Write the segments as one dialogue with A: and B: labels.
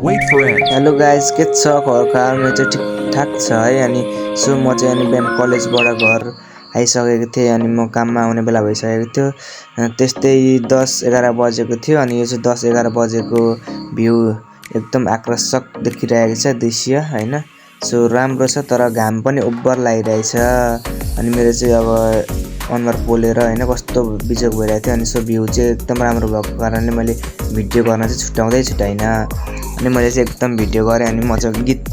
A: Wait for it.
B: Hello guys, के छ खबर मेरो चाहिँ ठिकठाक छ है। अनि सो म चाहिँ बिहान कलेजबाट घर आइसकेको थिएँ अनि म काममा आउने बेला भइसकेको थियो। त्यस्तै 10-11 बजेको थियो अनि यो चाहिँ 10-11 बजेको भ्यू एकदम आकर्षक देखिरहेको छ दृश्य हैन। सो राम्रो छ तर घाम पनि उब्बर लागिरहेछ अनि मेरो चाहिँ अब अनुहार पोलेर हैन कस्तो बिजोग भइरहेको थियो। अनि सो भ्यू चाहिँ एकदम राम्रो भएको कारणले मैले भिडियो गर्न चाहिँ छुटाइन अनि मैले चाहिँ एकदम भिडियो गरेँ अनि म चाहिँ गीत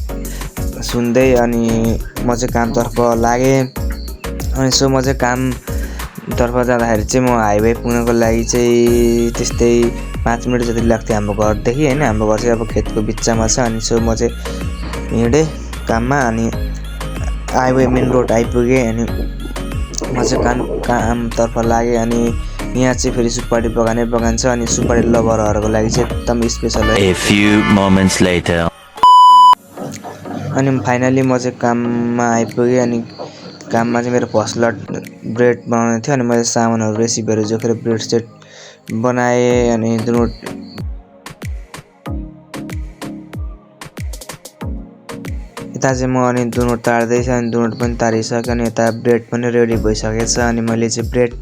B: सुन्दै अनि म चाहिँ कामतर्फ लागेँ। अनि सो म चाहिँ कामतर्फ जाँदाखेरि चाहिँ म हाइवे पुग्नको लागि चाहिँ त्यस्तै 5 मिनट जति लाग्थ्यो हाम्रो घरदेखि हैन। हाम्रो घर चाहिँ अब खेतको बिचमा छ अनि सो म चाहिँ हिँडेँ काममा अनि हाइवे मेन रोड आइपुगेँ अनि म चाहिँ कामतर्फ लागेँ। अनि यहाँ चाहिँ फेरि सुपारी बगान छ अनि सुपारी लभरहरूको लागि चाहिँ एकदम स्पेशल है।
C: A few moments later.
B: अनि फाइनली म चाहिँ काममा आइपुगेँ अनि काममा चाहिँ मेरो फर्स्ट लट ब्रेड बनाउनु थियो अनि मैले सामानहरू रेसिपीहरू जोखेर ब्रेड सेट बनाएँ। अनि दुनोट यता चाहिँ म अनि दुनोट तार्दैछ अनि दुनोट पनि तारिसक्यो अनि यता ब्रेड पनि रेडी भइसकेको छ अनि मैले चाहिँ ब्रेड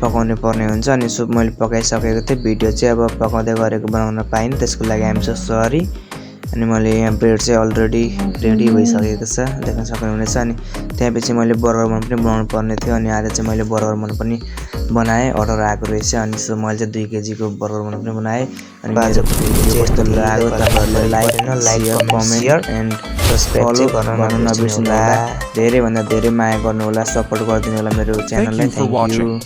B: पकाउनु पर्ने हुन्छ अनि सुप मैले पकाइसकेको थिएँ। भिडियो चाहिँ अब पकाउँदै गरेको बनाउन पाइनँ, त्यसको लागि आइएम सो सरी। अनि मैले यहाँ ब्रेड चाहिँ अलरेडी रेडी भइसकेको छ देख्न सक्नुहुनेछ। अनि त्यसपछि मैले बर्गर बन पनि बनाउनु पर्ने थियो अनि आज चाहिँ मैले बर्गर बन पनि बनाएँ, अर्डर आएको रहेछ। अनि सो मैले चाहिँ 2 केजीको बर्गर बन पनि बनाएँ। अनि मेरो भिडियो कस्तो लाग्यो तपाईहरुले लाइक कमेन्ट एन्ड सब्स्क्राइब गर्न नबिर्सनु होला। धेरै भन्दा धेरै माया गर्नु होला, सपोर्ट गरिदिनु होला मेरो च्यानललाई। Thank you.